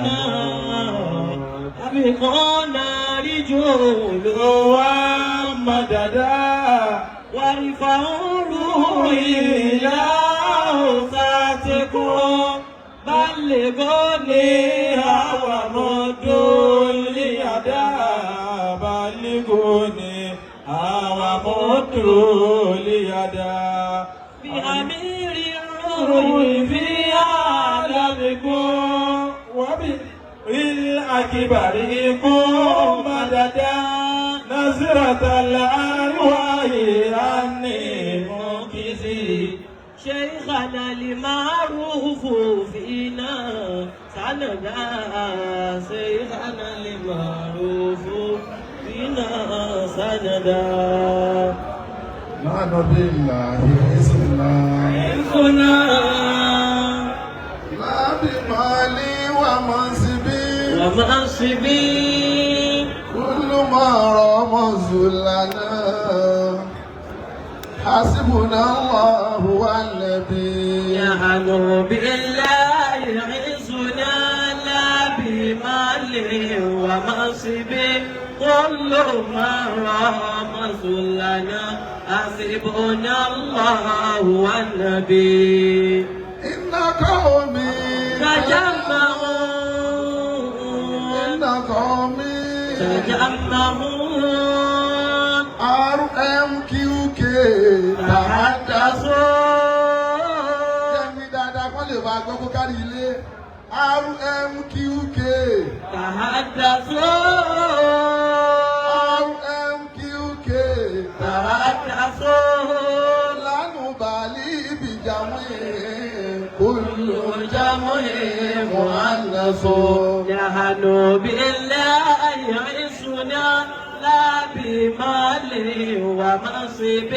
لنا أبقانا رجول ومددا وارفعوا روحي إلى أوساطكم بلغوني ومدوا اليدا بلغوني ومدوا اليدا بأمير الروح في عالمكم وبالأكبر مددا نزرة الأرواح عني منقذي. شيخنا المعروف فينا سندا، شيخنا المعروف فينا سندا. نحن بالله عزنا عزنا لا بمالي ومنصبي ومنصبي كل ما رمز لنا حسبنا الله والنبي. نحن بالله عزنا لا بمال ومنصب، كل ما رمز لنا حسبنا الله والنبي. إن قومي تجمعوا إن قومي تجمعوا RMQK تحدثوا Jẹ́mi dáadáa kọ́ lè bá gbọ́ kó kárí ilé. RMQK تحدثوا RMQK تحدثوا لا نبالي بجمع كل جمع مؤنث. نحن بالله عزنا لا بمال ومنصب،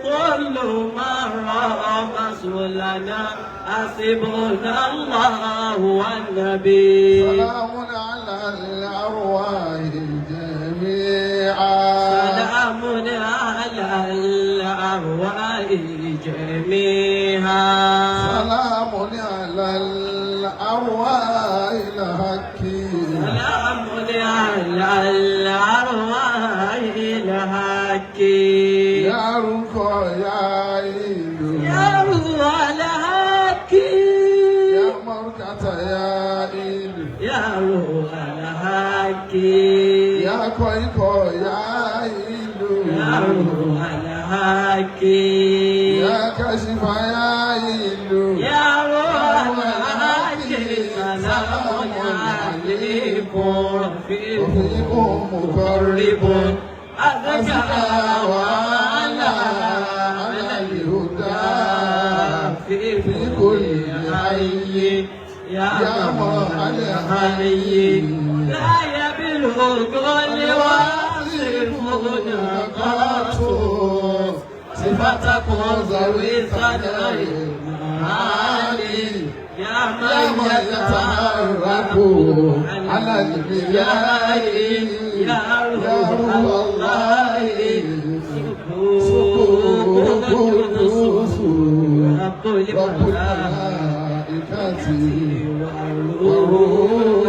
كل ما رمز لنا حسبنا الله والنبي. سلام على الأرواح جميعا. سلام على الأرواح جميعا. سلام على الأرواح الحق. سلام على الأرواح الحق. يا رفع يا إلو يا روح الحق. يا مركة يا إلو يا روح الحق. يا كويكو يا إلو يا روح الحق. يا كشف يا إلو يا روح الحق، سلام عليكم رفيق رفيق مقرب أزكى وعلى وعلى على الهدى في في كل كل حي يا يا من الحي الحي لا يبلغ الواصفون قط صفتكم ذوي الثناء المعالي يا يا من من يتحرك يتحرك على المياه يا يا روح روح الله الله سبوح قدوس رب رب الملائكة الملائكة والروح.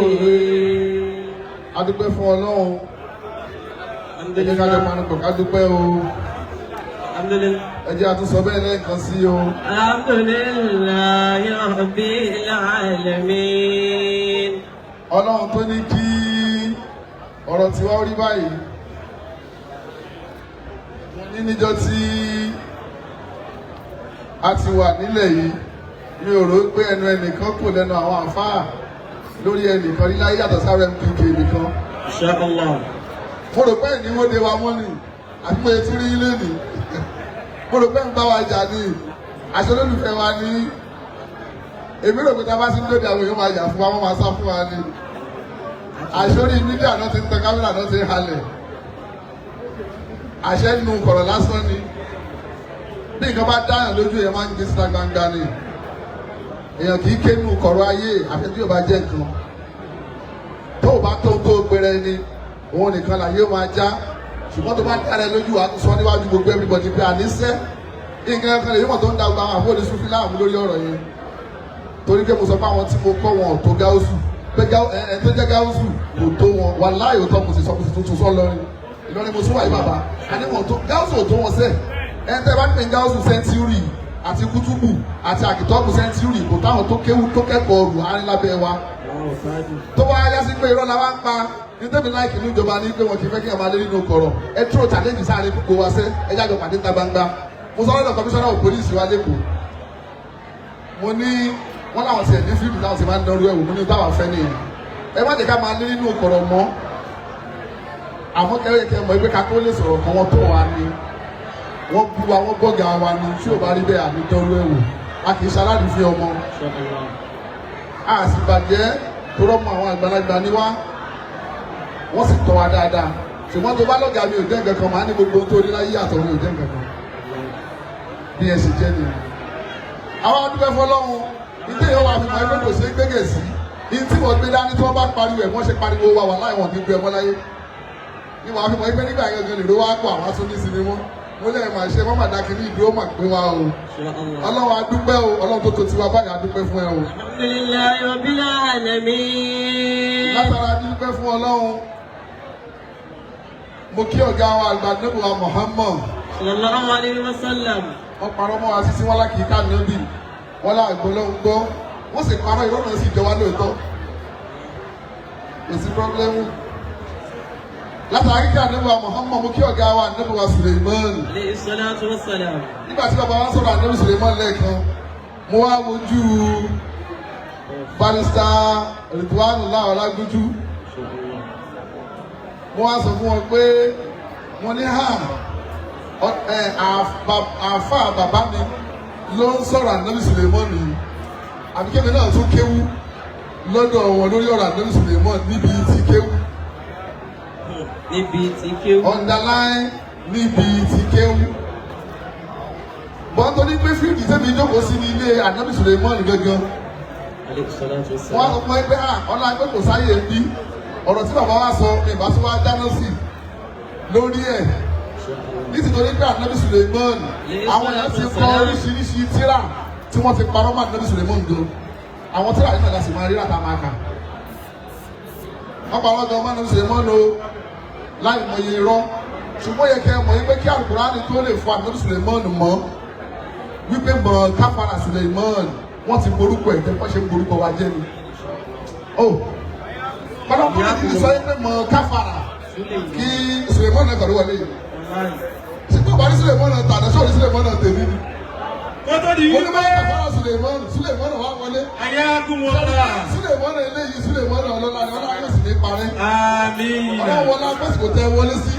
A dúpẹ́ fún Ọlọ́run. Ẹ jẹ́ ká jọ panupọ̀ ká dúpẹ́ o. الحمد لله. Ẹ jẹ́ àtúnsọ bẹ́ẹ̀ lẹ́ẹ̀kan sí o. الحمد لله رب العالمين. Ọlọ́run tó ní kí ọ̀rọ̀ tiwa ó rí báyìí. Mo ní níjọ́ tí a ti wà nílẹ̀ yìí, mi ò rò pé ẹnu ẹnìkan kò lẹ́nu àwọn àfáà lórí ẹnìkan rí láyé yàtọ̀ sáré MQK nìkan. إن شاء الله. Mo rò pé ìníwó de wa mọ́ ni àti mo tún rí lónìí. Mo rò pé ń bá wa jà ní àṣẹ olólùfẹ́ wa ní. Èmi rò pé tá a bá ti ń lóde, àwọn èèyàn máa yà fún wa, wọ́n máa sá fún wa ni. Àṣẹ orí media náà ti ń tan kámẹ́rà náà ti ń halẹ̀. Àṣẹ nu kọ̀rọ̀ lásán ni. Bí nǹkan bá dáyàn lójú, èèyàn máa ń gbé síta gbangba ni. Èèyàn kì í ké nu kọ̀rọ̀ ayé àfi tí yóò bá jẹ́ nǹkan. Tó o bá tó tó gbẹrẹ ni òun nìkan là yóò máa já, ṣùgbọ́n tó bá dára ẹ lójú, wa tó sọ níwájú gbogbo everybody pé àníṣe nǹkan kan lè yíwọ̀n tó ń da gbogbo àwọn àfọwọ́dé sufi láàmú lórí ọ̀rọ̀ yẹn, torí pé mo sọ pé àwọn tí mo kọ́ wọn ò tó gáúsù. Pé ẹ tó jẹ́ gáúsù kò tó wọn. Wàláhì òótọ́ mo sì sọ, mo sì tuntun sọ lọ́rin. Ìlọrin mo sún wáyé bàbá. Àní wọn tó gáúsù ò tó wọn sẹ́. Ẹ tẹ́ bá ń pè gáúsù sẹ́ńtúrì àti kútùbù àti àkìtọ́bù sẹ́ńtúrì kò táwọn tó kéwú tó kẹ́kọ̀ọ́ rù árín lábẹ́ wa. Tó wá yá sí pé irọ́ la wá ń pa ní tẹ́mi láìkì ní ìjọba ní pé wọn kì í fẹ́ kí ẹ máa lé nínú kọ̀rọ̀. Ẹ tró challenge sáré gbogbo wa sẹ́, ẹ jájọ pàdé ta gbangba. Mo sọ lọ́dọ̀ commissioner of police wa lẹ́kọ̀ọ́. Mo ní wọ́n láwọn tiẹ̀ ní fíìmù táwọn sì máa ń dánrú ẹ̀wò. Mo ní táwọn fẹ́ nìyẹn. Ẹ má jẹ́ ká máa lé nínú kọ̀rọ̀ mọ́. Àmọ́ kẹ́rẹ́ kẹ́ mọ̀ pé ká tó lè sọ̀rọ̀ kan, wọ́n tó wa ni, wọ́n bú wa, wọ́n bọ́gà wa ni. Tí ò bá rí bẹ́ẹ̀, àní dánrú ẹ̀wò. A kì í ṣaládùúfẹ́ ọmọ, a sì bàjẹ́ tó rọ́mọ. Àwọn àgbàlagbà ni wá, wọ́n sì tọ́ wa dáadáa. Ṣùgbọ́n tó bá lọ́gàá mi ò jẹ́ nǹkan kan, màá ní gbogbo ohun tó rí láyé àtọ̀ mi ò jẹ́ nǹkan kan. Bí ẹ ṣe jẹ́ nìyẹn. Àwọn adúpẹ́ fọlọ́run. Ìdí ìyẹn wà fi mọ̀ ẹgbẹ́ kò ṣe é gbégè sí ní tí wọ́n gbé dání. Tí wọ́n bá pariwo ẹ̀, wọ́n ṣe pariwo wa, wà láì wọ́n ní gbé ẹmọ́ láyé ní wàá fi mọ̀ ẹgbẹ́ nígbà yẹn gan lè ló wá pọ̀. Àwọn aṣọ ní sinmi mọ́ mo lẹ́yìn máa ṣe wọ́n máa dá kiri ìdúró máa pé wa o. Ọlọ́run adúpẹ́ o. Ọlọ́run tó tó tiwa báyìí, adúpẹ́ fún ẹ o. Alhamdulillahi rabbil alamin. Látara dúpẹ́ fún Ọlọ́run, mo kí ọ̀gá wa àgbà níbo wa Muhammad. Sallallahu alayhi wa sallam. Wọ́n parọ́ mọ́ wa sísí wọn lákì í ká níbi wọ́n lá àgbọ̀ lọ́hùn gbọ́. Wọ́n sì parọ́, irọ́ náà sì jọ wá lóòótọ́. Kò sí problem. Látara kíkí ànábì wa Muhammad, mo kí ọ̀gá wa ànábì wa Suleiman. Alayhi salatu wa salam. Nígbà tí bàbá wa sọ̀rọ̀ ànábì Suleiman lẹ́ẹ̀kan, mo wá wojú Barrister Ridwanullah Ọlágúnjú. Mo wá sọ fún wọn pé mo ní ha àáfà bàbá mi ló ń sọ̀rọ̀ ànábì Suleiman yìí, àbí kébì náà tún kéwú lọ́dọ̀ wọn lórí ọ̀rọ̀ ànábì Suleiman níbi tí kéwú. Níbi tí kéwú. Underline níbi tí kéwú. Bọ́n tó ní pé field tẹ́mi jókòó sí ní ilé ànábì Suleiman gangan. Alayhi salatu wa Wọ́n á salam. sọ fún ẹ pé ọlá pé kò sáyè ń bí. Ọ̀rọ̀ tí bàbá wa sọ ní ìbá tí wàá dáná sí lórí ẹ̀, nítorí pé ànábì Suleiman, àwọn èèyàn ti kọ oríṣiríṣi tíra tí wọ́n ti parọ́ mọ́ ànábì Suleiman gan. Àwọn tíra yìí náà la sì máa rí láta máa kà. Wọ́n parọ́ gan mọ́ ànábì Suleiman o láì mọye irọ́. Ṣùgbọ́n yẹ kẹ́ ẹ mọ̀ yín pé kí Àlùkùránì tó lè fọ ànábì Suleiman mọ́ wípé mọ̀ káfàrà Suleiman, wọ́n ti borúkọ ẹ̀ jẹ́. Wọ́n ṣe ń borúkọ wa jẹ́ ni o. Kọ́lọ́kùnrin ti sọ yín pé mọ̀ káfàrà kí Suleiman náà kọ̀ ló wọlé yìí. Ṣùgbọ́n bá ní Suleiman náà tàná sóòrì Suleiman náà tèmi ni. Kó tó di Mo ní wípé bá káfàrà Suleiman, Suleiman náà wá wọlé. Ayakumullah. Suleiman náà eléyìí, Suleiman náà ọlọ́lá ni, ọlọ́lá yóò sì ní parẹ́. Àmín. Ọlọ́run wọlé agbẹ́sìkò tẹ wọlé sí.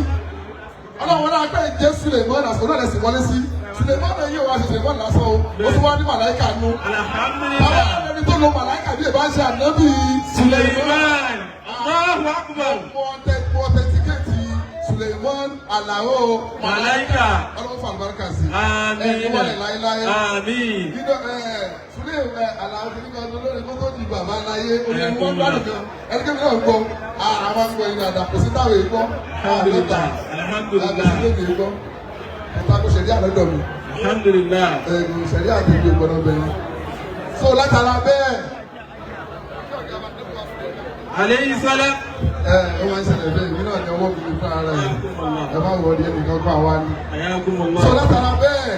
Ọlọ́run wọlé agbẹ́ jẹ́ Suleiman àsìkò náà lẹ́sìn wọlé sí. Suleiman náà yóò wá sí Suleiman lásán o, ó tún wá ní màláìka nù. Alhamdulillah. Àwọn ẹni tó lo màláìka bí ìbá ń ṣe ànábì Suleiman. Suleiman. Allahu akbar. Mo authenticate Suleiman Alao. Màláìka. Ọlọ́run fún àlùbáríkà sí. Àmín. Ẹ ní wọlé láéláé. Àmín. Nínú ẹ Sule ẹ Alao kìíní kan lórí kókó di bàbá láyé orí wọn gbádùn kan. Ẹni kébì náà gbọ́ àwọn akọ yìí dàda, kò sí táwọn èyí gbọ́. Alhamdulillah. Kò sí Alhamdulillah. táwọn èyí gbọ́. Ẹ̀ta kò ṣẹ̀rí àlọ́dọ̀ mi. Alhamdulillah. Ẹ̀gùn ṣẹ̀rí àtẹ̀gbẹ̀ gbọ́dọ̀ bẹ̀rẹ̀. So látara bẹ́ẹ̀. Alayhi salam. Ẹ ó máa ń ṣẹlẹ̀ bẹ́ẹ̀. Èmi náà ní ọwọ́ mi fún ara ẹ̀. Ẹ má wọlé ẹnìkan kọ́ àwa ni. Ayakumullah. So látara bẹ́ẹ̀,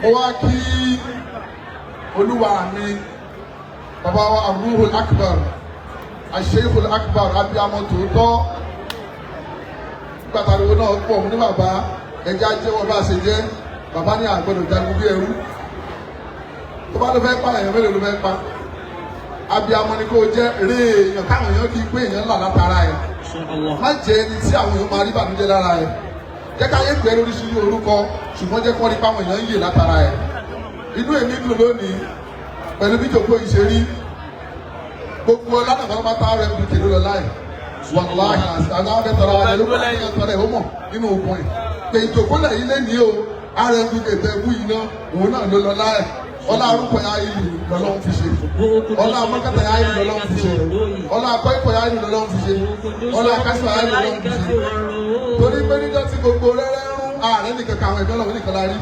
mo wá kí olúwa mi, bàbá wa Aruhul Akbar, Asheikhul Akbar, abiyamọ tòótọ́. Gbàtàríwó náà pọ̀, mo ní bàbá ẹja jẹ́wọ́ bá a ṣe jẹ́. Bàbá ní àgbọ̀dọ̀ jagun bí ẹrú. Tó bá ló fẹ́ pa èèyàn mélòó ló fẹ́ pa? Abiyamọ ni kò jẹ́ eré èèyàn káwọn èèyàn kí pé èèyàn ńlá látara ẹ̀. Inshallah. Má jẹ́ ẹni tí àwọn èèyàn máa rí bànújẹ́ lára ẹ̀. Jẹ́ ká yé pé lóríṣiríṣi orúkọ, ṣùgbọ́n jẹ́ kó rí páwọn èèyàn ń yè látara ẹ̀. Inú èmi dùn lónìí pẹ̀lú bí jòkó yìí ṣe rí. Gbogbo ọlọ́nà pátápátá rẹ̀ bí kìlú lọ láì wàláhì àtàwọn afẹ́ tọrọ àwọn ẹlòmíràn ní ọ̀tọ̀ rẹ̀ ó mọ̀ nínú òkun ẹ̀ pé ìjòkó lẹ̀ yìí lé ní o rmdk tẹ wú iná òun náà ló lọ láì. Ọlá arúgbó ya ìlú lọ́lọ́run fi ṣe, ọlá mọ́kàtà ya ìlú lọ́lọ́run fi ṣe, ọlá akọ́ìkọ̀ ya ìlú lọ́lọ́run fi ṣe, ọlá akásọ̀ ya ìlú lọ́lọ́run fi ṣe. Torí pé níjọ́ tí gbogbo rẹ́rẹ́ ń rún ààrẹ nìkan kan, àwọn ẹ̀gbọ́n lọ́wọ́ nìkan la rí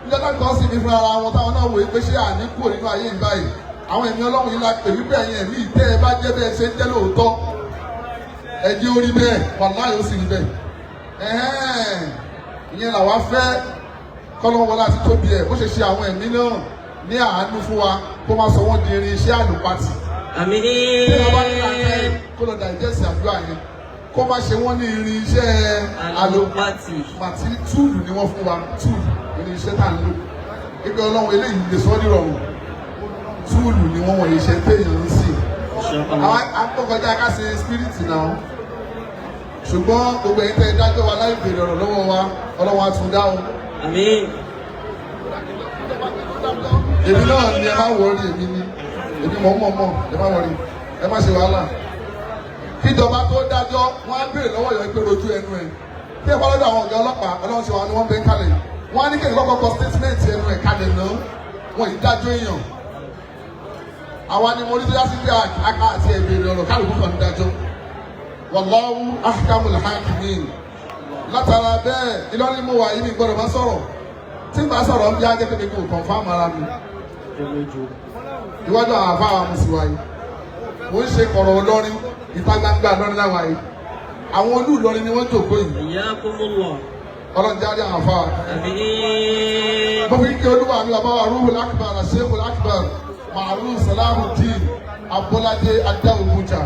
níjọ́ tá kọ́ sí mi fún ara wọn táwọn náà wòye pé ṣé àní kúrò nínú ayé yìí báyìí. Àwọn ẹ̀mí Ọlọ́run yìí la pè wípé ẹ̀yin ẹ̀mí tẹ́ ẹ bá jẹ́ bẹ́ẹ̀ ṣe ń jẹ́ lóòótọ́, ẹ jẹ́ orí bẹ́ẹ̀, wàláhì ó sì rí bẹ́ẹ̀. Ẹ̀hẹ́n, ìyẹn làwa fẹ́ kọ́lọ́wọ́ láti tóbi ẹ̀ bó ṣe ṣe àwọn ẹ̀mí náà ní àánú fún wa, kó má sọ wọ́n di irin iṣẹ́ àlùpàtì. Àmín. Tí wọ́n bá ní làákàyè, kó lọ dàìjẹ́sì àdúrà yẹn, kó má ṣe wọ́n ní irin iṣẹ́ Àlùpàtì. Àlùpàtì. Túùlù ni wọ́n fún wa, túùlù irin iṣẹ́ tá à ń lò. Ibi Ọlọ́run eléyìí lè sọ ọ́ nírọ̀rùn, túùlù ni wọ́n wọ̀nyí iṣẹ́ téèyàn ń sìn. Àwọn akọ́kọjá ká ṣe spirit náà, ṣùgbọ́n gbogbo ẹ̀yin tẹ́ ẹ dájọ́ wa láì béèrè ọ̀rọ̀ lọ́wọ́ wa, Ọlọ́run á tún dá o. Àmín. Èmi náà ni, ẹ má worry, èmi ni, èmi mọ̀ mọ̀ mọ̀, ẹ má worry, ẹ má ṣe wàhálà. Kíjọba tó dájọ́, wọ́n á béèrè lọ́wọ́ yọ pé rojú ẹnu ẹ̀. Tí ẹ bá lọ́dọ̀ àwọn ọ̀gá ọlọ́pàá, Ọlọ́run ṣe wà ní wọ́n bẹ́ ń kalẹ̀, wọ́n á ní kéde kọ́kọ́ kọ statement ẹnu ẹ̀ kalẹ̀ náà. Wọ́n yìí dájọ́ èèyàn. Àwa ni mo rí tó yá sí pé àká àti ẹ̀bẹ̀rẹ̀ ọ̀rọ̀, kálukú kan ń dájọ́. Wallahu ahkamul hakimin. Látara bẹ́ẹ̀, Ìlọrin mo wà yìí, mi gbọ́dọ̀ máa sọ̀rọ̀. Tí n bá sọ̀rọ̀, ń bí ajẹ́ pé mi kò confirm ara mi iwájú àwọn àfa àwọn mùsùlùmí yìí. Mo ń ṣe kọ̀rọ̀ Ìlọrin, ìta gbangba Ìlọrin láwa yìí. Àwọn olú Ìlọrin ni wọ́n jòkó yìí. Hayyakumullah. Ọlọ́run jáde àwọn àfa wa. Àmín. Mo fi kí olúwa mi, bàbá wa Ruhul Akbar, Sheikhul Akbar Ma'ruf Salahuddin Abolade Adáwòmújà.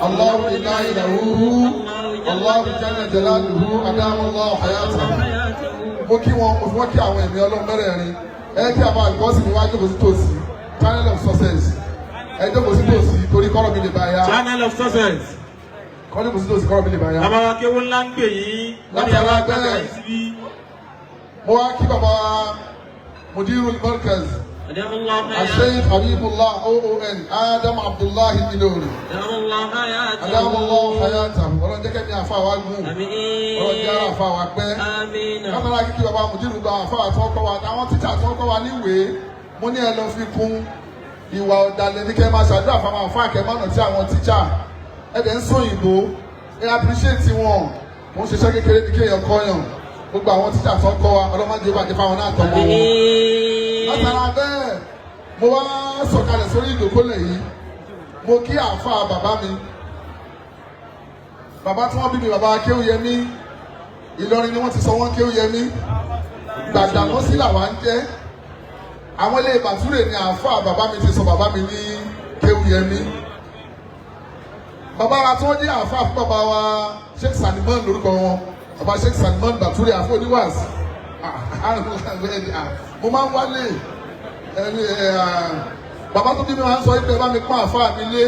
Allahu ilaha illahu Allahu jalla jalaluhu adamu Allahu hayatahu. Mo kí wọn, mo fi wọn kí àwọn ẹ̀mí Ọlọ́run mẹ́rẹ̀ẹ̀rin. Ẹ kí àwọn àlùkọ́sì mi wá jókòó sí tòsí, channel of success. Ẹ jókòó sí tòsí torí kọ́rọ̀ mi lè bá yá. Channel of success. Kọ́ jókòó sí tòsí, kọ́rọ̀ mi lè bá yá. Bàbá wa kéwọ́n ńlá ń gbè yín. Wọ́n ní Látara àwọn agbára bẹ́ẹ̀. yìí síbí. Mo wá kí bàbá Mudirul Markaz, Asheikh Habibullah oon Adam Abdullahi Ilori, adamu hayatahu. Ọlọ́run jẹ́ kẹ́mi àfa wa gùn, Ọlọ́run jẹ́ ara àfa wa pẹ́. Látara kíkí bàbá Mudiru, gba àfa tí wọ́n kọ́ wa, àwọn tíṣà tí wọ́n kọ́ wa níwèé, mo ní ẹ lọ fi kún ìwà ọ̀dàlẹ̀ ní kẹ́ ẹ máa ṣàdúrà fáwọn àfa àkẹ́mọ́nà tí àwọn tíṣà ẹ dẹ̀ ń sọ òyìnbó, ẹ appreciate wọn. Mo ń ṣiṣẹ́ kékeré ní kéèyàn kọ́yàn. Gbogbo àwọn tíṣà tí wọ́n kọ́ wa, ọlọ́mọdé bàjẹ́ fáwọn náà tọmọ wọn. Látara bẹ́ẹ̀, mo wá sọ̀kalẹ̀ sórí ìdókòlẹ̀ yìí. Mo kí àáfà bàbá mi, bàbá tí wọ́n bí mi, bàbá Kéwúyẹmí. Ìlọrin ni wọ́n ti sọ wọ́n Kéwúyẹmí. Gbàdàmọ́sí làwa ń jẹ́. Àwọn ilé Bàtúrè ni àáfà bàbá mi ti sọ bàbá mi ní Kéwúyẹmí. Bàbá wa tí wọ́n jẹ́ àáfà fún bàbá wa, Sheikh Salimon lórúkọ wọn, bàbá Sheikh Salimon Bàtúrè, àfọ oníwàásù. Mo máa ń wálé ẹni ẹ bàbá tó bí mi máa ń sọ pé ẹ bá mi pọ́n àfáà mi lé.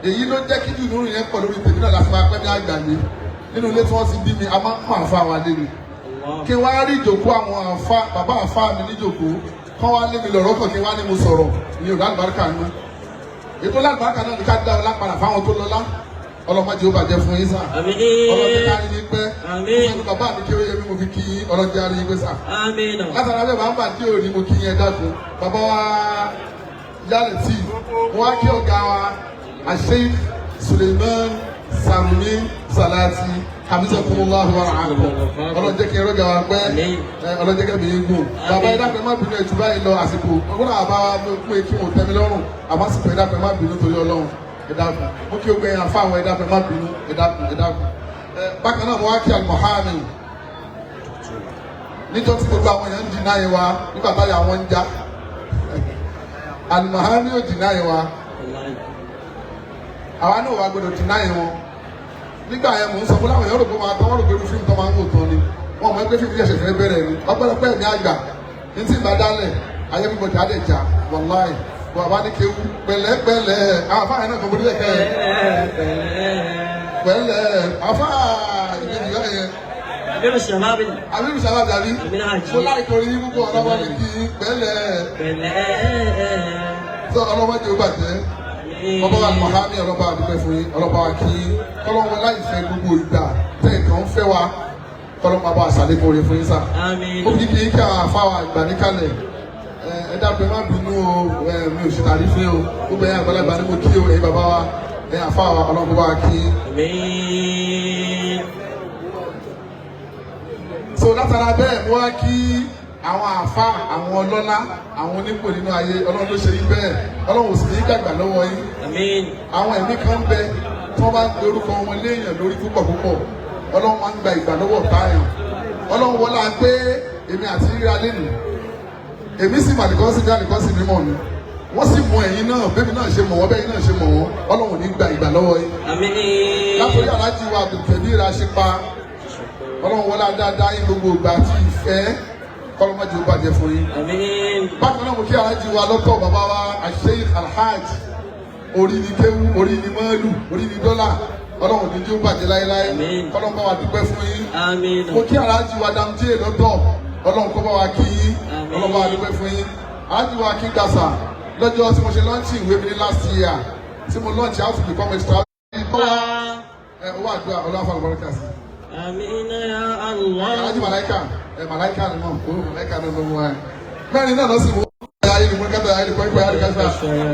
Èyí ló jẹ́ kí dùnú yẹn pọ̀ lórí tèmi náà láti máa pẹ́ ní àgbàlẹ̀ nínú ilé tí wọ́n ti bí mi. A máa ń pọ́n àfáà wa lé ni. Kí wọ́n á rí ìjòkó àwọn àfáà bàbá àfáà mi níjòkó, kán wá lé mi lọ̀rọ̀ kàn, kí wọ́n á ní mo sọ̀rọ̀ ní ò lálùbáríkà nù. Ètò lálùbáríkà náà ní ká dá ọlá padà fáwọn tó lọ́lá. Ọlọ́mọdé ó bàjẹ́ fún yín sà. Ọlọ́dẹ ká rí yín pẹ́. Mo bàbá mi kí ó yẹ mi, mo fi kí yín. Ọlọ́dẹ á rí yín pẹ́ sà. Látara bẹ́ẹ̀, bá ń bà tí ò rí, mo kí yín. Ẹ dákun, bàbá wa yálẹ̀ tí mo wá kí ọ̀gá wa Asheikh Suleiman Sarumi Salati, hafizakumullahu wa ra'akum. Ọlọ́run jẹ́ kí n rọ́gà wa pẹ́, Ọlọ́run jẹ́ kí ẹ̀mí yín gùn. Bàbá, ẹ dákun, ẹ má bínú, ẹ̀jú báyìí lọ. Àsìkò ọgbọ́n àbá pé kí wọ́n tẹ́ mi lọ́rùn, àmọ́ àsìkò, ẹ dákun, ẹ má bínú torí Ọlọ́run, ẹ dákun. Mo kí ogun ẹ̀yàn fáwọn, ẹ dákun, ẹ má bínú, ẹ dákun, ẹ dákun. Bákan náà, mo wá kí Almuhami níjọ́ tí gbogbo àwọn èèyàn ń deny wa nígbà táyà wọn ń já. Almuhami ò deny wa, àwa náà wà gbọdọ̀ deny wọn. Nígbà yẹn, mò ń sọ fún láwọn èèyàn, rò pé máa tán, wọ́n rò pé irú fíìmù tó máa ń wò tán ni. Wọ́n mọ̀ pé fíìmù yẹ̀ṣẹ̀ fẹ́ bẹ̀rẹ̀ ni. Ọpẹ́lọpẹ́ ẹ̀mí àgbà ní tí ìbá dálẹ̀ ayé bíbọ̀dì á dẹ̀ já wàláì. Bàbá ní kéwú pẹ̀lẹ́pẹ̀lẹ́, àwọn afáàyàn náà kò borí lẹ́kẹ́ pẹ̀lẹ́ afá ìbejì yẹn. Abiru Shababi. Abiru Shababi dàbí. Amina Haji. Mo láì torí yín púpọ̀. Ọlọ́wọ́ ní kí pẹ̀lẹ́. Pẹ̀lẹ́. Sọ ọlọ́mọdé ó bàjẹ́. Bàbá wa Mọ̀hámì, ọlọ́ba àdúgbò fún yín, ọlọ́ba wa kí kọ́lọ́wọ́ láì fẹ́ gbogbo ìgbà tẹ̀ nǹkan ń fẹ́ wa, kọ́lọ́mọ bá aṣàlékún oore fún yín sá. Àmín. Ó fi kí kí àwọn afáwà àgbà níkàlẹ̀. Ẹ dábẹ́, má bínú o, mi ò ṣe tàrí fún o. Gbogbo ẹ̀yin àgbàlagbà ni mo kí o, ẹ̀yin bàbá wa, ẹ̀yin afáwà, ọlọ́mọ bá wa kí. Àmín. So látara bẹ́ẹ̀, mo wá kí Àwọn àfa, àwọn ọlọ́lá, àwọn onípò nínú ayé, Ọlọ́run ló ṣe yín bẹ́ẹ̀. Ọlọ́run ò sì ní gbàgbà lọ́wọ́ yín. Àmín. Àwọn ẹ̀mí kan bẹ tí wọ́n bá ń pe orúkọ wọn léèyàn lórí púpọ̀ púpọ̀, Ọlọ́run máa ń gba ìgbà lọ́wọ́ báyìí. Ọlọ́run wọlá pé èmi àti ríra lẹ́nu, èmi sì mà nìkan sí ní ànìkan sì mímọ̀ mi, wọ́n sì mọ ẹ̀yin náà bẹ́ẹ̀ mi náà ṣe mọ̀ wọ́n, bẹ́ẹ̀ náà ṣe mọ̀ wọ́n. Ọlọ́run ò ní gba ìgbà lọ́wọ́ yín. Àmín. Látòrí Aláàjì wa Abdulkabir Aṣípa, Ọlọ́run wọlá dáadáa yín gbogbo ìgbà àti ìfẹ́, kọ́lọ́mọ́jì ó bàjẹ́ fún yín. Àmín. Bákan náà, mo kí Aláàjì wa lọ́tọ̀, bàbá wa Sheikh Alhaj, orí ni kéwú, orí ni mọ́ọ̀lù, orí ni dọ́là, Ọlọ́run ní tí ó bàjẹ́ láéláé. Àmín. Kọ́lọ́n bá wa dúpẹ́ fún yín. Àmín. Mo kí Aláàjì wa Damjé lọ́tọ̀, Ọlọ́run kó bá wa kí yín. Àmín. Ọlọ́run bá wa dúpẹ́ fún yín. Aláàjì wa kí gbàsà lọ́jọ́ tí mo ṣe launch ìwé mi ní last year, tí mo launch How to Become Extraordinary. Ẹ owó àdúrà, Ọlọ́run fún àlùbọ́ríkà sí. Àmín ya Allah. Aláàjì Màláìkà, ẹ Màláìkà ni mọ̀, owó Màláìkà ni mọ̀ wá mẹ́rin náà lọ́sìn wọ́n ayé ni mo kẹta ayé ni kọ́ ayé ni kẹta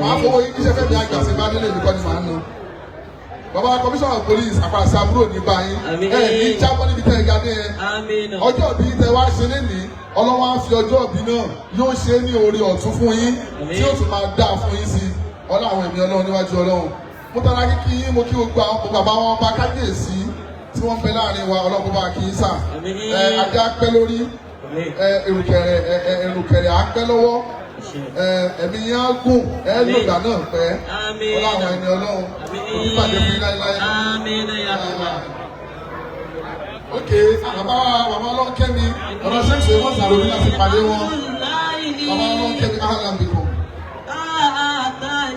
máa fowó yín kíṣẹ́ fẹ́mi àgbà sí bá nílé mi kọ́ ni màá ná. Bàbá commissioner of police, àpàṣẹ àbúrò ní báyìí. Àmín. Ẹ ní jábọ́ níbi tẹ́ ẹ ga dé yẹn. Àmín. Ọjọ́ ìbí tẹ wá ṣe lénìí, Ọlọ́wọ́ á fi ọjọ́ ìbí náà yóò ṣe é ní orí ọ̀tún fún yín. Àmín. Tí yóò tún máa dáa fún yín sí ọlá àwọn ẹ̀mí Ọlọ́run níwájú Ọlọ́run. Mo tara kíkí yín, mo kí gbogbo àwọn bàbá wọn bá kábíyèsí tí wọ́n ń bẹ láàrin wa, Ọlọ́run kó bá kí í sà. Àmín. Ẹ adé á pẹ́ lórí. Àmín. Ẹ èrùkẹ̀rẹ̀, ẹ ẹ èrùkẹ̀rẹ̀ á pẹ́ lọ́wọ́. Ẹ ẹ̀mí yẹn á gùn, ẹ lògbà náà pẹ́. Àmín. Ọlá àwọn ẹni Ọlọ́run Àmín. kò ní bàjẹ́ fún yín láéláé. Àmín ya Allah. Ok, bàbá wa, bàbá Ọlọ́nkẹ́mi, ọ̀nà ṣẹ́ṣẹ́ wọ́n sàrò ní láti pàdé wọn. Bàbá Ọlọ́nkẹ́mi, ahlan bikum.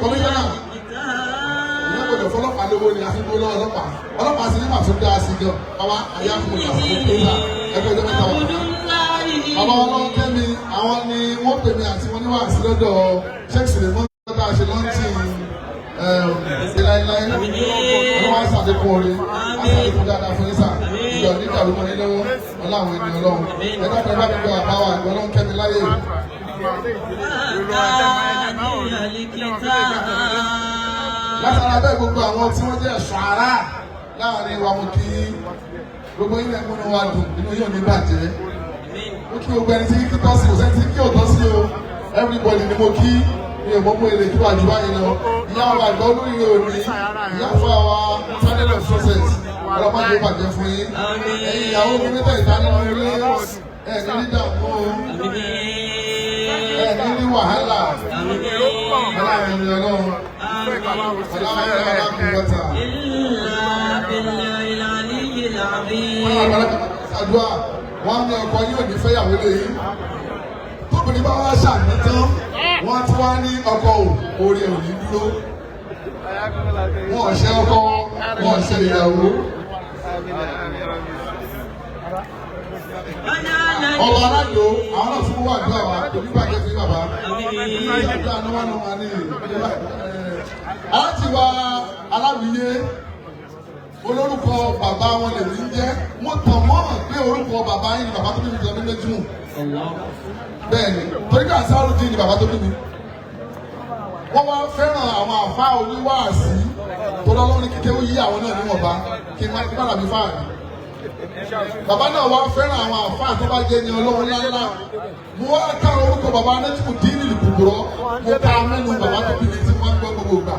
Kọmíṣánná, ìyẹn gbọdọ̀ fọlọ́pàá lówó ni àfikún lọ́wọ́ ọlọ́pàá. Ọlọ́pàá sì ní màá tún dáa sí gan. Bàbá àyà fún mi àti ìgbà ẹgbẹ́ ọjọ́ mẹ́ta wà. Bàbá Ọlọ́nkẹ́mi, àwọn ni wọ́n pè mí àti wọ́n ní wàásù lọ́dọ̀ Sheikh Suleiman tá a ṣe launch ṣe láéláé. Wọ́n wá ṣàlékún oore, wọ́n ṣàlékún dáadáa fún yín sà. Ìjọ nígbà ló mọ yín lọ́wọ́, ọlá àwọn ènìyàn Ọlọ́run. Ẹ dákun, ẹ bá mi gba àbá wa àgbọ̀ Ọlọ́nkẹ́mi láyè. Látara bẹ́ẹ̀, gbogbo àwọn tí wọ́n jẹ́ ẹ̀ṣọ́ ara láàrin wa, mo kí gbogbo yín, lẹ́múnú wa dùn, inú yóò ní bàjẹ́. Mo kí gbogbo ẹni tí kí tọ́ sí, kò sẹ́ni tí kí ò tọ́ sí o. Everybody ni mo kí, mi ò mọ̀ pé èlé kí wàá jù báyìí lọ. Ìyá wa àgbà olóríire òní, ìyá fún àwa channel of success, ọlọ́mọdé bàjẹ́ fún yín. Ẹ̀yin ìyàwó mi mẹ́ta ìdáná ilé, ẹ̀ ní ní dààmú o, ẹ̀ ní ní wàhálà. Ọlọ́run ẹni Ọlọ́run, ọlọ́run ẹni Ọlọ́run. Wọ́n àgbàlagbà ṣàdúrà, wọ́n á ní ọkọ yóò ní fẹ́yàwó lé yín. Tóbìnrin bá wá ṣàmì tán, wọ́n tún wá ní ọkọ ò orí ẹ̀ ò ní dúró. Wọ́n ò ṣe ọkọ, wọ́n ò ṣe ìyàwó. Ọba aládò, àwọn náà tún wà dúrà wa, kò ní bàjẹ́ fún bàbá. Àdúrà ní wọn wà ní aláti wa aláwìyé, olórúkọ bàbá wọn lè ní jẹ́. Mo tàn mọ́ pé orúkọ bàbá yín ni bàbá tó bí mi jọ ní méjì. Bẹ́ẹ̀ ni, torí pé Ansarudeen ni bàbá tó bí mi. Wọ́n wá fẹ́ràn àwọn àfa oníwáàsí tó lọ́lọ́ ní kíkẹ́ ó yí àwọn náà níwọ̀nba kí n má kí n má dàbí fáàrí. Bàbá náà wá fẹ́ràn àwọn àfa tó bá jẹ́ ní Ọlọ́run ńláńlá. Mo wá ká orúkọ bàbá Nẹ́tìmù Díìnì Kùkùrọ́, mo ká mẹ́nu bàbá tó bí mi tí wọ́n gbọ́ gbogbo gbà.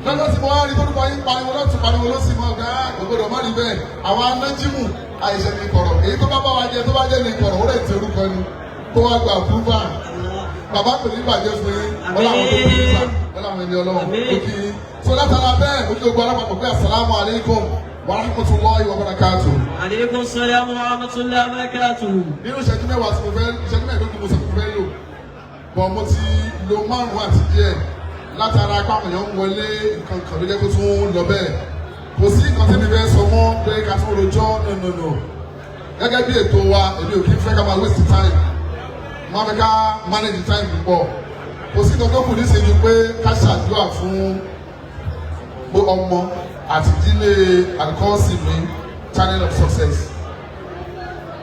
Lọ́jọ́ tí mo wá rí tórúkọ yín pariwo lọ́tún, pariwo ló sì mọ́ ọ̀gá ògbódò má rí bẹ́ẹ̀. Àwọn anájímù àìṣe ní kọ̀rọ̀, èyí tó bá bá wa jẹ tó bá jẹ́ ní kọ̀rọ̀, ó rẹ̀ ti orúkọ ni kó wá gba àpúrúfà. Bàbá, kò ní bàjẹ́ fún yín. Wọ́n láwọn tó kí sá, wọ́n láwọn ẹni Ọlọ́run ó kí yín. So látara bẹ́ẹ̀, ó kí gbogbo alápapọ̀ pé asalaamu alaykum wa rahmatulahi wa barakatuh. Aleykum salaam wa rahmatullahi wa barakatuh. Nínú ìṣẹ́jú 10 tí mo fẹ́, ìṣẹ́jú 15 mo sọ fún fẹ́ lò bọ̀, mo ti lo 5 àti díẹ̀ látara apá àwọn èèyàn ń wọlé nǹkan kan ló jẹ́ kó tún lọ bẹ́ẹ̀. Kò sí nǹkan tí mi fẹ́ sọ mọ́ pé ká tún rojọ́, no, no, no. Gẹ́gẹ́ bí ètò wa, èmi ò kí ń fẹ́ ká máa waste time, máa fẹ́ ká manage time púpọ̀. Kò sí nǹkan tó kù nísìnyí pé ká ṣàdúrà fún ọmọ àti ìdílé Alkosimi channel of success.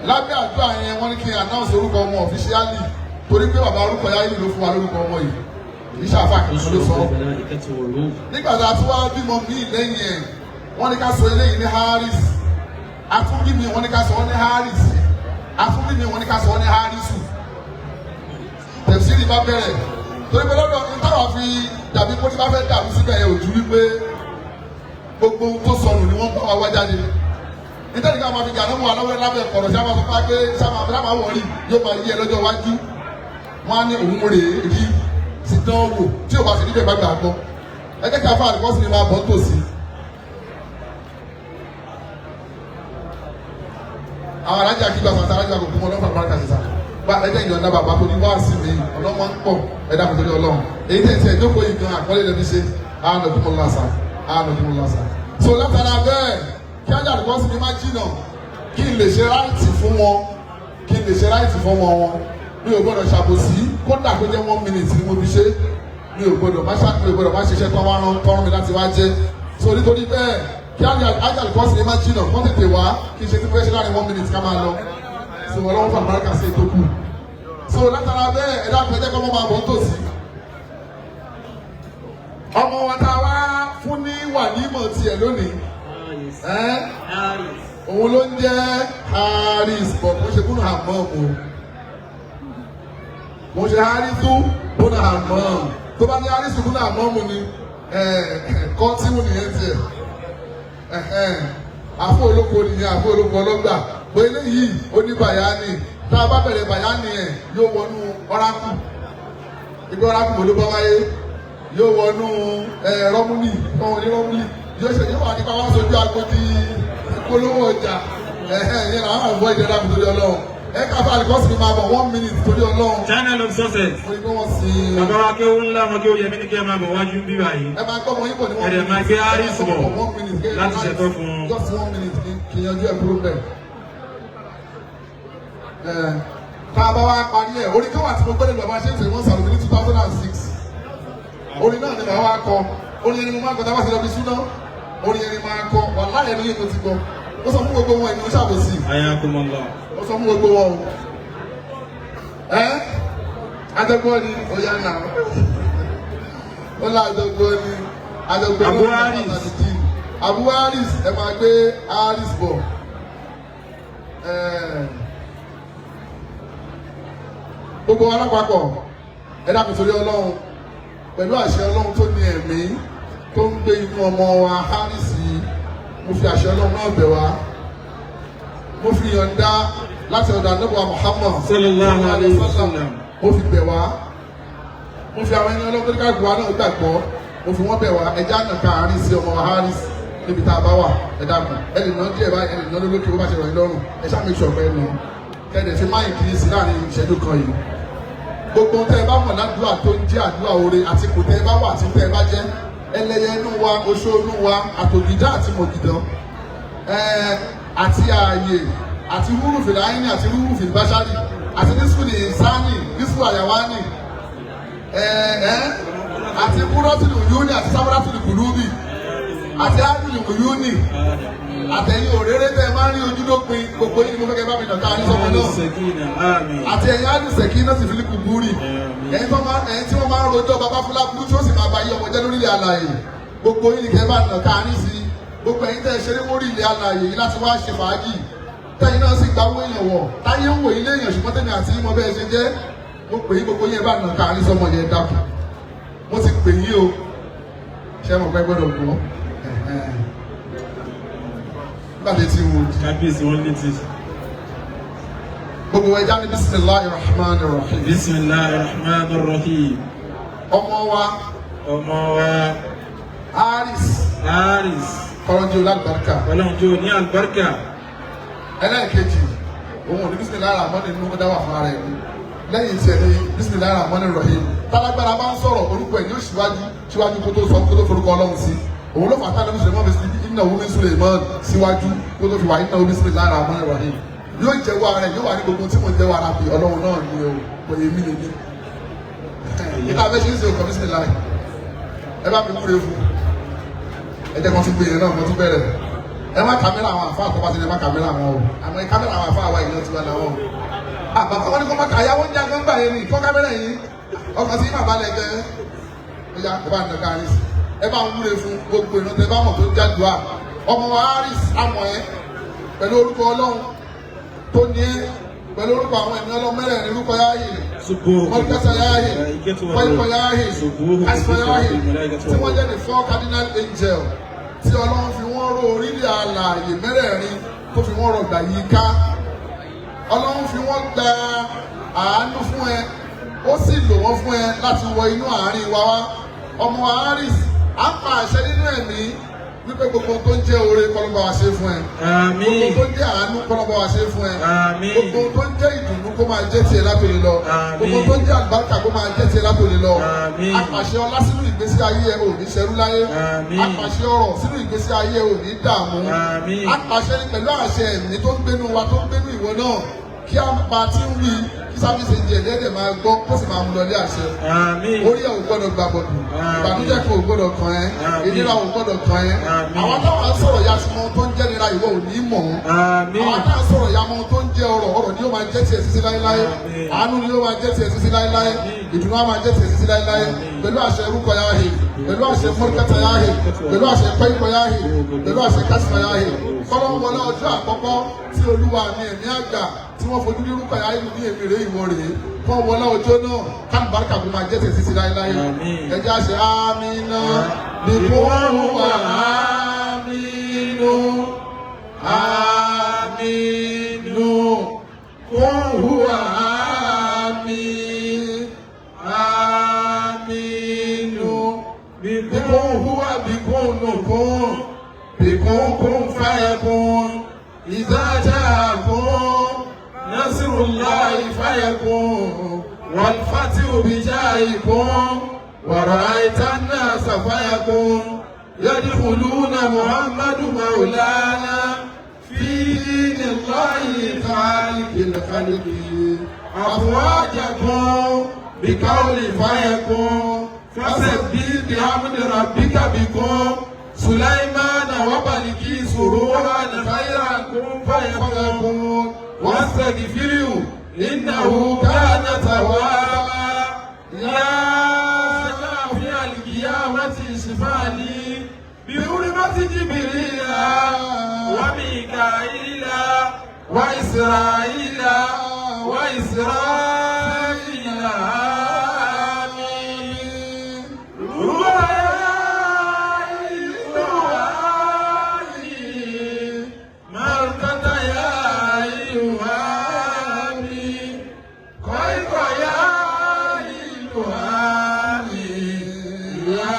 Lábẹ́ àdúrà yẹn, wọ́n ní kí n announce orúkọ ọmọ officially, torí pé bàbá orúkọ yá yìí ló fún wa lórúkọ ọmọ yìí, kì í ṣàfà kankan ló sọ. Nígbà tá a tún wá bímọ míì lẹ́yìn ẹ̀, wọ́n ní ká sọ eléyìí ní Harris. Àtúnbí mi, wọ́n ní ká sọ ọ́ ní Harris. Àtúnbí mi, wọ́n ní ká sọ ọ́ ní Harisu. Tẹ̀síìrì bá bẹ̀rẹ̀ torí pé lọ́dọ̀ ní táwa fi dàbí kó ní bá fẹ́ dàrú síbẹ̀ yẹn ò ju wípé gbogbo ohun tó sọnù ni wọ́n bá wa wá jáde. Nítorí ká máa fi gàdá mú wa lọ́wọ́ lábẹ́ kọ̀rọ̀ sí àwọn afọ́fá pé sábà wọ̀rí yóò máa yí ẹ lọ́jọ́ iwájú. Wọ́n á ní òun rèé rí sí dán wò tí ò bá sì níbẹ̀ bá gbà gbọ́. Ẹ jẹ́ kí afá àdìpọ́sì ni máa bọ́ tòsí. Àwọn alájà kí bàbá àti alájà kò kún wọn lọ́fà bàbá kàṣíṣà bá ẹ jẹ́ ìyọ̀ǹda bàbá tó ní wá sí mi ọlọ́mọ ń pọ̀ ẹ dákun torí Ọlọ́run èyí tẹ̀ tiẹ̀ jókòó yìí gan àkọlé lẹ́nu ṣe àánú kí mo lọ́sà. So látara bẹ́ẹ̀ kí ajá àdìpọ́sì mi má jìnà kí n lè ṣe ráìtì fún wọn kí n lè ṣe ráìtì fún wọn wọn mi ò gbọ́dọ̀ ṣàbòsí kódà kó jẹ́ 1 minute ni mo fi ṣe mi ò gbọ́dọ̀ má ṣiṣẹ́ tán wá rán tọrùn mi láti wá jẹ́. So nítorí bẹ́ẹ̀ kí ajá àdìpọ́sì mi má jìnà kó tètè wá kí n ṣe tí mo fẹ́ ṣe láàrin 1 minute ká máa lọ. So Ọlọ́run fún àlùbáríkà sí ètò kù. So látara bẹ́ẹ̀ ẹ dákun ẹ jẹ́ kọ́ mọ́ máa bọ̀ ń tòsí. Ọmọ wa tá a wá fún ní wàlímọ̀ tiẹ̀ lónìí, òun ló ń jẹ́ Haris bọ̀ kó ṣe kúnnù àmọ́ o mo ṣe Harisu kúnnù àmọ́ tó bá ní Harisu kúnnù àmọ́ mu ni kọ́ tí mo nìyẹn tiẹ̀ àfọ olóko nìyẹn àfọ olóko ọlọ́gbà bó eléyìí ó ní bàyánì tá a bá bẹ̀rẹ̀ bàyánì ẹ̀ yóò wọnú ọ́rákù ibi ọ́rákù mo ló bá wáyé yóò wọnú rọ́múlì ọ̀hún ní rọ́múlì yóò ṣe yóò wà nípa wá sojú agbódi ìpolówó ọjà yẹn làwọn àbọ̀ ìjọba mi torí Ọlọ́run ẹ ká fún alikọ́sì mi máa bọ̀ 1 minute torí Ọlọ́run. Channel of success. Mo ní kí wọ́n sí. Bàbá wa kí ó ńlá wọn kí ó yẹ mí ní kí ẹ máa bọ̀ wájú bí báyìí. Ẹ máa gbọ́ ọmọ yín bọ̀ ní 1 minute. Ẹ̀rẹ̀ máa gbé Haris bọ̀ láti ṣètò fún un. Just 1 minute kí n yanjú ẹ̀ kúrò bẹ́ẹ̀. Tá a bá wá parí ẹ̀ orin kan wà tí mo gbọ́dọ̀ bàbá ṣe ń sè wọ́n sàlùmí ní 2006. Orin náà ni màá wá kọ. Orin yẹn ni mo máa ń kọ tá a bá ṣe lọ bí súná. Orin yẹn ni máa kọ wà láyé ní ètò ti gbọ́. Ó sọ fún gbogbo wọn ìnáwó ṣàbòsí. Ayakumullah. Ó sọ fún gbogbo wọn o. Adọ́gbọ́n ni ó yá nà ó lá adọ́gbọ́n ni adọ́gbọ́n Abu Haris. Abu Haris ẹ máa gbé Haris bọ̀. Gbogbo wa lápapọ̀ ẹ dákun torí Ọlọ́run pẹ̀lú àṣẹ Ọlọ́run tó ní ẹ̀mí tó ń gbé inú ọmọ wa Haris yìí mo fi àṣẹ Ọlọ́run náà bẹ̀ wá mo fi yọ̀ǹda láti ọ̀dọ̀ ànábì Muhammad Sallallahu alayhi wa sallam. Mo fi bẹ̀ wá mo fi àwọn ẹni Ọlọ́run tó ní ká gbọ́ náà gbàgbọ́ mo fi wọ́n bẹ̀ wá ẹja nàka àárín sí ọmọ Haris níbi tá a bá wà ẹ dákun ẹ lè ná díẹ̀ báyìí ẹ lè ná lólókè bó bá ṣe rọ̀ yín lọ́rùn ẹ ṣáà make sure pé ẹ nà kẹ́ẹ̀dẹ̀ fi máyì kiri sí láàrin ìṣẹ́jú kan yìí. Gbogbo tẹ́ ẹ bá mọ̀ ládùúgbà tó ń jẹ́ àdúrà oore àti kò tẹ́ ẹ bá wà àti tẹ́ ẹ bá jẹ́ ẹlẹ́yẹ inú wa oṣó inú wa àtògìdá àti mọ̀gìdán àti ààyè àti rúrùfì láyínì àti rúrùfì báṣárì àti nísùlì sáánì nísùlì àyàwánì àti kúrọ́tìlù yúní àti sábúrátìlù kùlúbì àti ádùlù yúní àtẹ̀yìn òréré tẹ́ ẹ máa ń rí ojúlópin gbogbo yìí ni mo fẹ́ kẹ́ bá mi nàka ní sọ́mọ náà àti ẹ̀yìn ádùsẹ̀kí náà sì fi kú búrì ẹ̀yin tí wọ́n máa ń rojọ́ bàbá fúlábúrú tí ó sì máa ba yí ọmọ jẹ́ lórílẹ̀ alààyè gbogbo yìí ni kẹ́ bá nàka ní sí gbogbo ẹ̀yin tẹ́ ẹ ṣeré wórí ilẹ̀ alààyè yìí láti wá ṣe fàájì tẹ́yin náà sì gbáwó èèyàn wọ̀ táyé ń wò ilé èèyàn ṣùgbọ́n tẹ́mi àti yín mọ bẹ́ẹ̀ ṣe jẹ́ mo pè yín gbogbo yín bá nàka ní sọmọ yẹn dákun mo ti pè yín o ṣé mo pẹ́ gbọ́dọ̀ gbọ́ nígbà tí ti wò di. Kábíyèsí wọn létí. Gbogbo ẹja ní bisimilahi rahman rahim. Bisimilahi rahman rahim. Ọmọ wa. Ọmọ wa. Haris. Haris. Kọ́lọ́njì olálùbáríkà. Kọ́lọ́njì ní àlùbáríkà. Ẹlẹ́ẹ̀kejì òun ò ní bisimilahi rahman nínú ó dá wà fún ara ẹ̀ ní lẹ́yìn tí ẹ ní bisimilahi rahman rahim tálágbára bá ń sọ̀rọ̀ orúkọ ẹ̀ ní ó síwájú síwájú kó tó sọ kó tó forúkọ Ọlọ́run sí òun ló fà á tánà Suleiman bí iná omi Suleiman síwájú kó tó fi wà iná omi bisimilahi rahman rahim yóò jẹ́wọ́ ara ẹ̀ yóò wà ní gbogbo tí mo ń jẹ́wọ́ ara bí Ọlọ́run náà ni o kò yé mi lè ní. Nígbà bẹ́ẹ̀ ṣe ń ṣe òkò bisimilahi ẹ bá mi kúre fún ẹ jẹ́ kan tún gbé yẹn náà mo tún bẹ̀rẹ̀ ẹ má kàmẹ́rà àwọn àfa àkọ́bá sí ni ẹ má kàmẹ́rà àwọn o àmọ́ kámẹ́rà àwọn àfa àwa ìyẹn ti wà láwọn o. Àbàbà wọn ni kò má kà yàwó ń jà gbọ́ngbà yẹn ni kọ́ kámẹ́rà yìí ọkàn sí bàbá lẹ jẹ ẹyà ẹ bá ń nàka Haris ẹ bá ń wúre fún gbogbo ìran tẹ bá mọ̀ tó ń jádùá ọmọ wa Haris amọ̀ ẹ pẹ̀lú orúkọ Ọlọ́run tó ní ẹ pẹ̀lú orúkọ àwọn ẹ̀mí Ọlọ́run mẹ́rẹ̀ẹ̀rin orúkọ yáàyè سبوه Mọ́líkàtà Yáhì, الملائكة Pọ́ìpọ̀ والروح Yáhì, سبوه Kásífà Yáhì, الملائكة tí wọ́n والروح jẹ́ the four cardinal angel tí Ọlọ́run fi wọ́n ró orílẹ̀ alààyè mẹ́rẹ̀ẹ̀rin tó fi wọ́n rọgbà yìí ká. Ọlọ́run fi wọ́n gba àánú fún ẹ, ó sì lò wọ́n fún ẹ láti wọ inú àárín wa wá. Ọmọ Aris, à ń pa àṣẹ nínú ẹ̀mí wípé gbogbo tó ń jẹ́ oore kọ́lọ́ba wa ṣe fún ẹ. Gbogbo آمين tó ń jẹ́ àánú kọ́lọ́ba wa ṣe fún ẹ. آمين Gbogbo tó ń jẹ́ ìdùnnú kó máa jẹ́ tiẹ̀ látòlè lọ. Àmín. Gbogbo tó ń jẹ́ àlùbáríkà kó máa jẹ́ tiẹ̀ látòlè lọ. Àmín. Apàṣẹ ọlá sínú ìgbésí ayé ẹ ò ní ṣẹrú láyé. Àmín. Apàṣẹ ọrọ̀ sínú ìgbésí ayé ẹ ò ní dààmú. Àmín. Apàṣẹ ni pẹ̀lú àṣẹ ẹ̀mí tó ń gbénu wa tó ń gbénu ìwọ náà kí a pa tí ń wí kí sáfíìsì ń jẹ ẹ̀dẹ́dẹ̀ máa gbọ́ kó sì máa mú lọ lé àṣẹ. آمين Orí ẹ̀ ò gbọ́dọ̀ gbàbọ̀dù. Àmín. Ìbànújẹ́ kan ò gbọ́dọ̀ kàn ẹ́. Àmín. Ìnira ò gbọ́dọ̀ kàn ẹ́. Àmín. Àwọn táwọn ń sọ̀rọ̀ ya ti mọ ohun tó ń jẹ́ nira ìwọ ò ní mọ̀ ọ́. آمين Àwọn tá à ń sọ̀rọ̀ ya mọ ohun tó ń jẹ́ ọrọ̀ ọrọ̀ ni yóò máa jẹ́ tiẹ̀ sísí láéláé. Àmín. Àánú ni yóò máa jẹ́ tiẹ̀ sísí láéláé. Àmín. Ìdùnnú á máa jẹ́ tiẹ̀ sísí láéláé. Àmín. Pẹ̀lú àṣẹ orúkọ Yáhì, pẹ̀lú àṣẹ mọ́ríkàtà Yáhì, pẹ̀lú àṣẹ pẹ́yìkọ Yáhì, pẹ̀lú àṣẹ kásìmọ̀ Yáhì. Kọ́lọ́ ń wọlé ọjọ́ àkọ́kọ́ tí olúwa mi ẹ̀mí àgbà tí wọ́n fojú ní orúkọ Yáhì ní èmi rèé ìwọ rèé. Kọ́ wọlé ọjọ́ náà kálùbáríkà kó máa jẹ́ tiẹ̀ sísí láéláé. Àmín. Ẹ jẹ́ àṣẹ àmín náà. Bìkún wà àmínú. Àmínú. Kún huwa àmín. Àmínú. Bìkún huwa bìkún nùkún. Bìkún kún fàyẹkún. إذا جاءكم نصر الله فيكون والفتح بجاهكم ورأيت الناس فيكون يدخلون محمد مولانا في دين الله خالق الخلق أفواجكم بقول فيكون فسبح بحمد ربك بكم سليمان وبلقيس روحا خيرا كن فيكون واستغفره إنه كان توابا يا شافع القيامة اشفعني بحرمة جبريل وميكائيل وإسرائيل وإسرائيل آمين. هو يا مركة يا أيها كيف يا أيها يا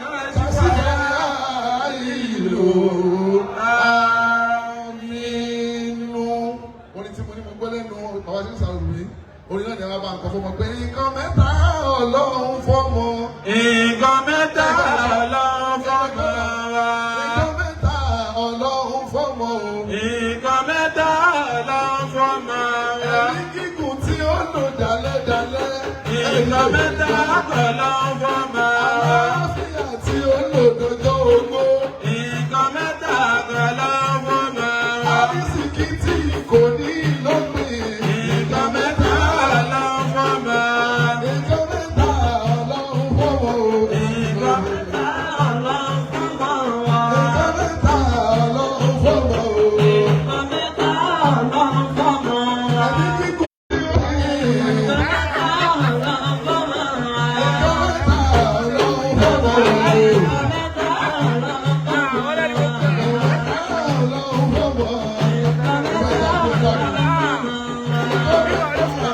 كشف يا Àmínú. Orin tí mo ní mo gbọ́ lẹ́nu bàbá tí ń sàrò rí. Orin náà ni a máa bá nǹkan fọmọ pé nǹkan mẹ́ta Ọlọ́run fọ́mọ. Nǹkan mẹ́ta Ọlọ́run fọ́mọ wa. Nǹkan mẹ́ta Ọlọ́run fọ́mọ o. Nǹkan mẹ́ta Ọlọ́run fọ́mọ wa. Ẹ̀mí gígùn tí ó lò dálẹ́dálẹ́. Nǹkan mẹ́ta Ọlọ́run fọ́mọ wa. Àlàáfíà tí ó lò dọjọ́ ogbó. Nǹkan mẹ́ta Ọlọ́run fọ́mọ wa. Àrísìkí tí kò ní lópin. Nǹkan mẹ́ta Ọlọ́run fọ́mọ wa. Nǹkan mẹ́ta Ọlọ́run fọ́mọ o. Nǹkan mẹ́ta Ọlọ́run fọ́mọ wa. Nǹkan mẹ́ta Ọlọ́run fọ́mọ o. Nǹkan mẹ́ta Ọlọ́run fọ́mọ wa. Ẹ̀mí gígùn tí ó ní. Nǹkan mẹ́ta Ọlọ́run fọ́mọ wa. Nǹkan mẹ́ta Ọlọ́run fọ́mọ o. Nǹkan mẹ́ta Ọlọ́run fọ́mọ wa. Ọlọ́run fọ́mọ o. Nǹkan mẹ́ta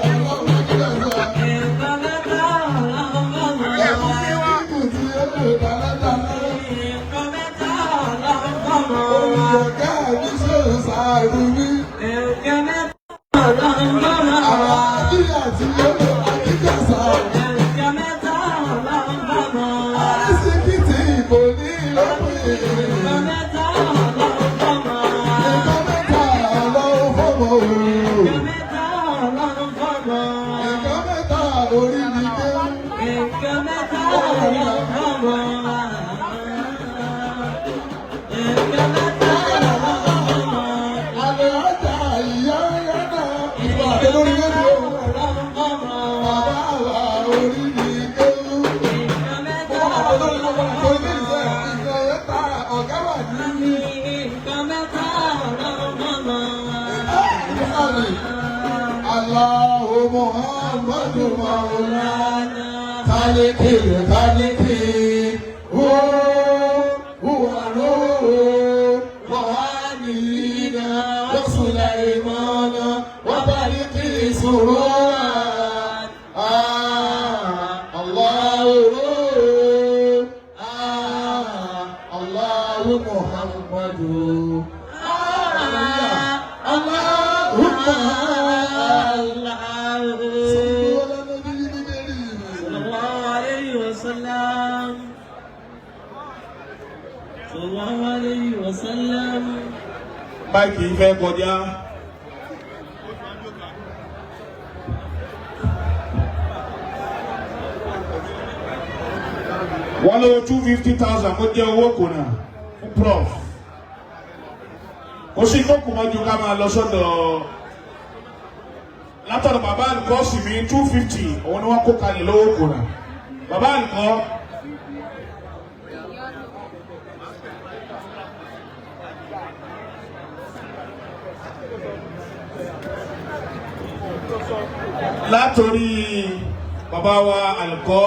Ọlọ́run fọ́mọ wa. Nǹkan mẹ́ta Ọlọ́run fọ́mọ wa. Ẹ̀mí gígùn tí ó lò dálẹ́dálẹ́. Nǹkan mẹ́ta Ọlọ́run fọ́mọ wa. Olùyọ̀gá mi ṣe ń sáré wí. Nǹkan mẹ́ta Ọlọ́run fọ́mọ wa. Àlàáfíà tí ó lò àkíkàsá. Nǹkan mẹ́ta Ọlọ́run fọ́mọ wa. Àrísìkí tí kò ní lópin. Nǹkan mẹ́ta Ọlọ́run fọ́mọ wa. Nǹkan mẹ́ta Ọlọ́run fọ́mọ o. Nǹkan mẹ́ta Ọlọ́run fọ́mọ wa. Nǹkan mẹ́ta orí mi dé. Nǹkan mẹ́ta Ọlọ́run fọ́mọ wa. Nǹkan mẹ́ta Ọlọ́run fọ́mọ wa. Àlẹ́ ọjà ìyá yánà. Ìgbà àti lórí rédíò. Ọlọ́run fọ́mọ wa. Bàbá wa orí mi dé. Nǹkan mẹ́ta Mo wà lórí Ọlọ́run lórí fọ́mọ ìṣe wa. ìgbà yẹn ta ọ̀gá wà ní. Nǹkan mẹ́ta Ọlọ́run fọ́mọ wa. Allahu Muhammadu Maulana. Kálíkì kálíkì ó wà lóò wàhánìlínà wàsùlàìmánà wàbàríkì sùrùwà. Allahu Allahu Muhammadu. Allahumma sallu ala nabiyil karim. Sallallahu alayhi wa sallam. Sallallahu alayhi wa sallam. Máìkì fẹ́ kọjá. Wọ́n lówó 250,000 kó jẹ́ owó kùnà fún prof. Kò sí tó kùnà ju ká máa lọ sọ́dọ̀ látọ̀dọ̀ bàbá àlùkò sì mí 250 òun ni wọ́n kó kalẹ̀ lówó kùnà. Bàbá àlùkò. Látòrí bàbá wa àlùkò.